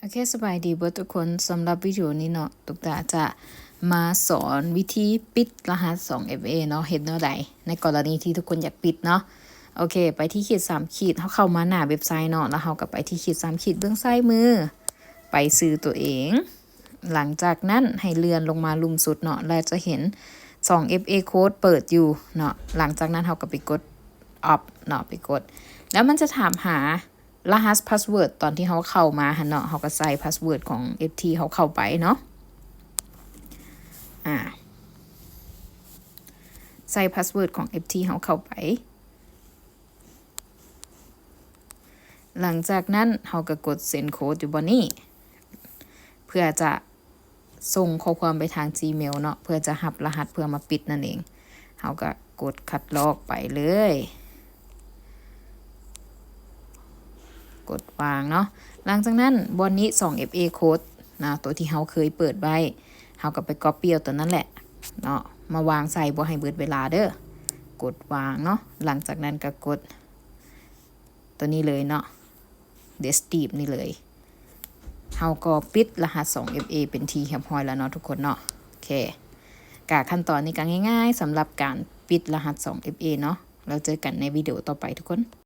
ໂອເຄ ສະບາຍດີເບິດທຸກຄົນ. ສຳລັບວິດີໂອນີ້ເນາະ ຕຸກຕາຈະມາສອນວິທີປິດລະຫັດສອງເອັຟເອເນາະ ເຮັດແນວໃດໃນກໍລະນີທີ່ທຸກຄົນຢາກປິດເນາະ. ໂອເຄ ໄປທີ່ຂີດສາມຂີດ ເຮົາເຂົ້າມາໜ້າເວັບໄຊເນາະ ແລ້ວເຮົາກໍໄປທີ່ຂີດສາມຂີດເບື້ອງຊ້າຍມື ໄປຊື່ຕົວເອງ. ຫຼັງຈາກນັ້ນໃຫ້ເລື່ອນລົງມາລຸ່ມສຸດເນາະ ແລ້ວຈະເຫັນສອງເອັຟເອໂຄດເປີດຢູ່ເນາະ. ຫຼັງຈາກນັ້ນເຮົາກໍໄປກົດອອບເນາະ ໄປກົດ ແລ້ວມັນຈະຖາມຫາ ລະຫັດພາສເວີດຕອນທີ່ເຮົາເຂົ້າມາຫັ້ນເນາະ ເຮົາກໍໃສ່ພາສເວີດຂອງເອັຟທີເຮົາເຂົ້າໄປເນາະ ອາ ໃສ່ພາສເວີດຂອງເອັຟທີເຮົາເຂົ້າໄປ. ຫຼັງຈາກນັ້ນເຮົາກໍກົດເຊັນໂຄດຢູ່ບ່ອນນີ້ ເພື່ອຈະ ສົ່ງຂໍ້ຄວາມໄປທາງຈີເມວເນາະ ເພື່ອຈະຮັບລະຫັດເພື່ອມາປິດນັ້ນເອງ. ເຮົາກໍກົດຄັດລອກໄປເລີຍ ກົດວາງເນາະ. ຫຼັງຈາກນັ້ນບ່ອນນີ້ສອງເອັຟເອໂຄດນະ ໂຕທີ່ເຮົາເຄີຍເປີດໄວ້ ເຮົາກໍໄປກັອບປີ້ເອົາໂຕນັ້ນແຫຼະເນາະ ມາວາງໃສ່ ບໍ່ໃຫ້ເບິດເວລາເດີ ກົດວາງເນາະ. ຫຼັງຈາກນັ້ນກໍກົດ ຕົວນີ້ເລີຍເນາະ ເດສຕີບນີ້ເລີຍ. ເຮົາກໍປິດລະຫັດສອງເອັຟເອເປັນທີ່ຮຽບຮ້ອຍແລ້ວເນາະທຸກຄົນເນາະ. ໂອເຄ ກະຂັ້ນຕອນນີ້ກໍງ່າຍໆ ສຳລັບການປິດລະຫັດສອງເອັຟເອເນາະ. ແລ້ວເຈີກັນໃນວິດີໂອຕໍ່ໄປທຸກຄົນ.